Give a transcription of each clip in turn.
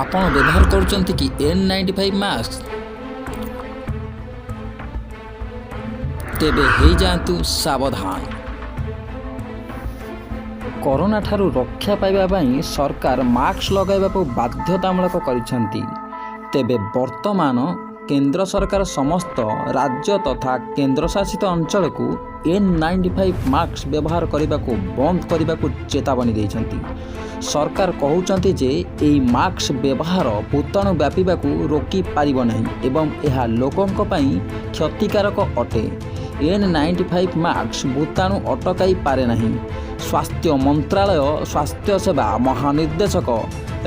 ଆପଣ ବ୍ୟବହାର କରୁଛନ୍ତି କି N95 mask? ତେବେ ହେଇଯାଆନ୍ତୁ ସାବଧାନ। କରୋନା ଠାରୁ ରକ୍ଷା ପାଇବା ପାଇଁ ସରକାର ମାସ୍କ ଲଗାଇବାକୁ ବାଧ୍ୟତାମୂଳକ କରିଛନ୍ତି। ତେବେ ବର୍ତ୍ତମାନ କେନ୍ଦ୍ର ସରକାର ସମସ୍ତ ରାଜ୍ୟ ତଥା କେନ୍ଦ୍ରଶାସିତ ଅଞ୍ଚଳକୁ N95 mask ବ୍ୟବହାର କରିବାକୁ ବନ୍ଦ କରିବାକୁ ଚେତାବନୀ ଦେଇଛନ୍ତି। ସରକାର କହୁଛନ୍ତି ଯେ ଏହି ମାସ୍କ ବ୍ୟବହାର ଭୂତାଣୁ ବ୍ୟାପିବାକୁ ରୋକିପାରିବ ନାହିଁ ଏବଂ ଏହା ଲୋକଙ୍କ ପାଇଁ କ୍ଷତିକାରକ ଅଟେ। N95 mask ଭୂତାଣୁ ଅଟକାଇ ପାରେ ନାହିଁ। ସ୍ୱାସ୍ଥ୍ୟ ମନ୍ତ୍ରାଳୟ, ସ୍ୱାସ୍ଥ୍ୟ ସେବା ମହାନିର୍ଦ୍ଦେଶକ,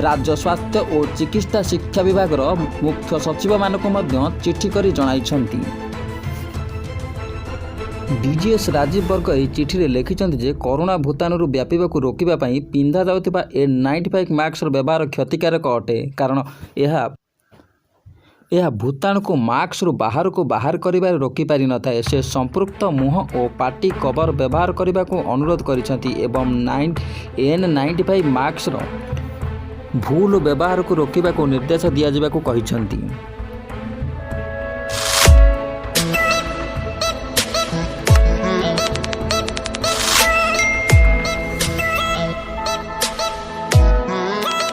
ରାଜ୍ୟ ସ୍ୱାସ୍ଥ୍ୟ ଓ ଚିକିତ୍ସା ଶିକ୍ଷା ବିଭାଗର ମୁଖ୍ୟ ସଚିବମାନଙ୍କୁ ମଧ୍ୟ ଚିଠି କରି ଜଣାଇଛନ୍ତି। ଡିଜିଏସ୍ ରାଜୀବ ଗର୍ଗ ଏହି ଚିଠିରେ ଲେଖିଛନ୍ତି ଯେ କରୋନା ଭୂତାଣୁରୁ ବ୍ୟାପିବାକୁ ରୋକିବା ପାଇଁ ପିନ୍ଧାଯାଉଥିବା N95 ମାସ୍କର ବ୍ୟବହାର କ୍ଷତିକାରକ ଅଟେ, କାରଣ ଏହା ଭୂତାଣୁକୁ ମାସ୍କରୁ ବାହାରକୁ ବାହାର କରିବାରେ ରୋକିପାରିନଥାଏ। ସେ ସମ୍ପୃକ୍ତ ମୁହଁ ଓ ପାଟି କଭର ବ୍ୟବହାର କରିବାକୁ ଅନୁରୋଧ କରିଛନ୍ତି ଏବଂ N95 ମାସ୍କର ଭୁଲ ବ୍ୟବହାରକୁ ରୋକିବାକୁ ନିର୍ଦ୍ଦେଶ ଦିଆଯିବାକୁ କହିଛନ୍ତି।